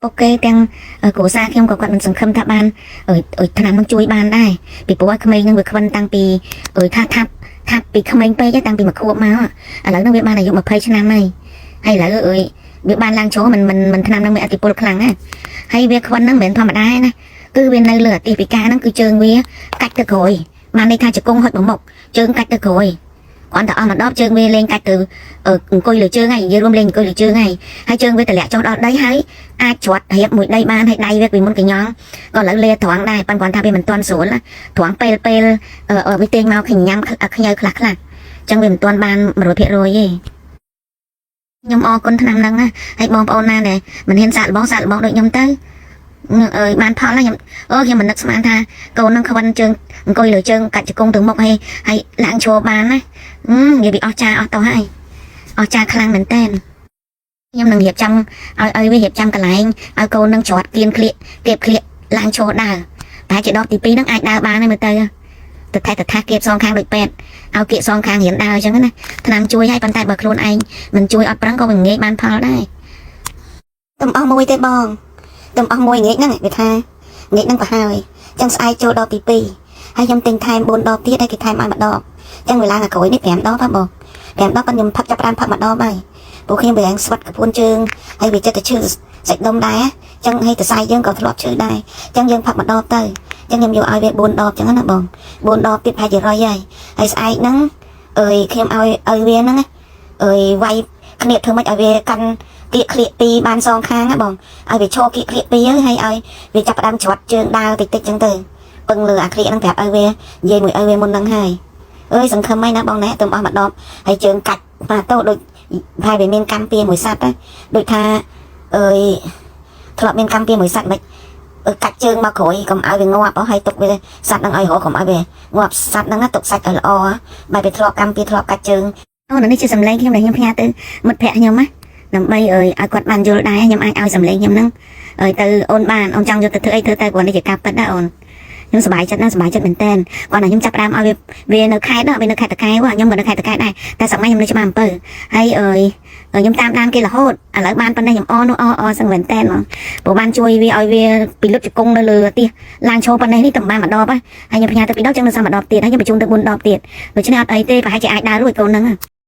ពួកគេទាំងគ្រួសារខ្ញុំក៏គាត់មិនសង្ឃឹមថាបានអើយអើយថ្នាំនឹងជួយបានដែរពីព្រោះឲ្យក្មេងនឹងវាខ្វិនតាំងពីអើយថាថាប់ថាប់ពីក្មេងពេកតាំងពីមួយខួបមកឥឡូវនឹងវាបានអាយុ20ឆ្នាំហើយហើយឥឡូវអើយវាបានឡើងចូលមិនមិនមិនថ្នាំនឹងមានឥទ្ធិពលខ្លាំងណាហើយវាខ្វិនហ្នឹងមិនមែនធម្មតាទេណាគឺវានៅលើអាទិពិការហ្នឹងគឺជើងវាកាច់ទៅក្រោយបានន័យថាជង្គង់ហុចមកមុខជើងកាច់ទៅក្រោយគ្រាន់តែអស់មួយដបជើងវាលេងកាច់ទៅអង្គុយលើជើងហើយនិយាយរួមលេងអង្គុយលើជើងហើយហើយជើងវាតម្លាក់ចុះដល់ដីហើយអាចច្រត់រៀបមួយដីបានហើយដៃវាពីមុនកញ្ញងក៏ឥឡូវលេត្រង់ដែរប៉ុន្តែគាត់ថាវាមិនទាន់ស្រួលណាត្រង់ពេលពេលវាទាញមកខញ៉ាំខ្ញើខ្លះខ្លះចឹងវាមិនទាន់បាន100%ទេខ្ញុំអរគុណឆ្នាំហ្នឹងណាហើយបងប្អូនណាដែលមិនហ៊ានសាកល្បងសាកល្បងដូចខ្ញុំទៅអើយបានផលណាខ្ញុំអូខ្ញុំមិននឹកស្មានថាកូននឹងខ្វិនជើងអង្គុយលើជើងកាច់ជង្គង់ទៅមុខហើយហើយឡើងឈរបានណានិយាយពីអស់ចាអស់ទៅហើយអស់ចាខ្លាំងមែនតើខ្ញុំនឹងរៀបចំឲ្យឲ្យវារៀបចំកន្លែងឲ្យកូននឹងច្រត់គៀនក្លៀកគៀបក្លៀកឡើងឈរដើរតែជាដបទី2ហ្នឹងអាចដើរបានហើយមើលទៅទៅថែទៅថាគៀបសងខាងដូចពេទ្យឲ្យគៀកសងខាងរៀនដើរអញ្ចឹងណាថ្នាំជួយឲ្យប៉ុន្តែបើខ្លួនឯងមិនជួយអត់ប្រឹងក៏មិនងាយបានផលដែរទំអស់មួយទេបងទំអស់មួយងាកហ្នឹងវាថាងាកហ្នឹងប្រហើយចឹងស្អែកចូលដបទី2ហើយខ្ញុំទិញថែម4ដបទៀតហើយគេថែមឲ្យមួយដបចឹងវេលាថ្ងៃក្រោយនេះ5ដបហ៎បង5ដបប៉ុន្តែខ្ញុំផឹកចាប់5ផឹកម្ដងហើយពួកខ្ញុំវាស្វិតកពួនជើងហើយវាចិត្តតែឈឺសាច់ដុំដែរចឹងហើយតសៃយើងក៏ធ្លាប់ឈឺដែរចឹងយើងផឹកម្ដងទៅចឹងខ្ញុំយកឲ្យវា4ដបចឹងណាបង4ដបទៀតប្រហែលជារយហើយហើយស្អែកហ្នឹងអើយខ្ញុំឲ្យឲ្យវាហ្នឹងអើយវាយគ្នាធ្វើម៉េចឲ្យវាកាន់គៀកក្លៀកពីរបានសងខាងណាបងឲ្យវាឈរគៀកក្លៀកពីរហើយឲ្យវាចាប់ផ្ដើមច្រត់ជើងដើរតិចតិចចឹងទៅពឹងលើអាក្លៀកហ្នឹងប្រាប់ឲ្យវានិយាយមួយឲ្យវាមុនហ្នឹងហើយអើយសង្ឃឹមហើយណាបងណាទៅអស់មួយដបហើយជើងកាច់បាទទៅដូចហើយវាមានកម្មពៀមួយសัตว์ណាដូចថាអើយធ្លាប់មានកម្មពៀមួយសัตว์មិនកាច់ជើងមកក្រោយកុំឲ្យវាងាប់ហើយទុកវាសัตว์ហ្នឹងឲ្យរកកុំឲ្យវាងាប់សัตว์ហ្នឹងទុកសាច់ឲ្យល្អបែបវាធ្លាប់កម្មពៀធ្លាប់កាច់ជើងអូនេះជាសម្លេងខ្ញុំដែលខ្ញុំផ្ញើទៅមិត្តភក្តិខ្ញុំណាដើម្បីអើយឲ្យគាត់បានយល់ដែរខ្ញុំអាចឲ្យសម្លេងខ្ញុំហ្នឹងអើយទៅអូនបានអូនចង់យកទៅធ្វើអីធ្វើទៅគាត់នេះជាការពិតណាអូនខ្ញុំសប្បាយចិត្តណាស់សប្បាយចិត្តមែនតើគាត់ណាខ្ញុំចាប់ផ្ដើមឲ្យវាវានៅខេត្តវានៅខេត្តតាកែវខ្ញុំក៏នៅខេត្តតាកែវដែរតែសម័យខ្ញុំនៅច្បារអំពៅហើយអើយខ្ញុំតាមដានគេរហូតឥឡូវបានប៉ុណ្ណេះខ្ញុំអនោះអអសឹងមែនតើហ្មងព្រោះបានជួយវាឲ្យវាពីលុតជង្គង់នៅលើផ្ទះឡើងឈរប៉ុណ្ណេះនេះតែបានម្ដងហើយខ្ញុំផ្ញើទៅពីរដងចឹងនៅសល់ម្ដងទៀតហើយខ្ញុំបញ្ជូនទៅ4ដងទៀតដូច្នេះអត់អីទេប្រហែលជាអាចដើររួចកូនហ្នឹង។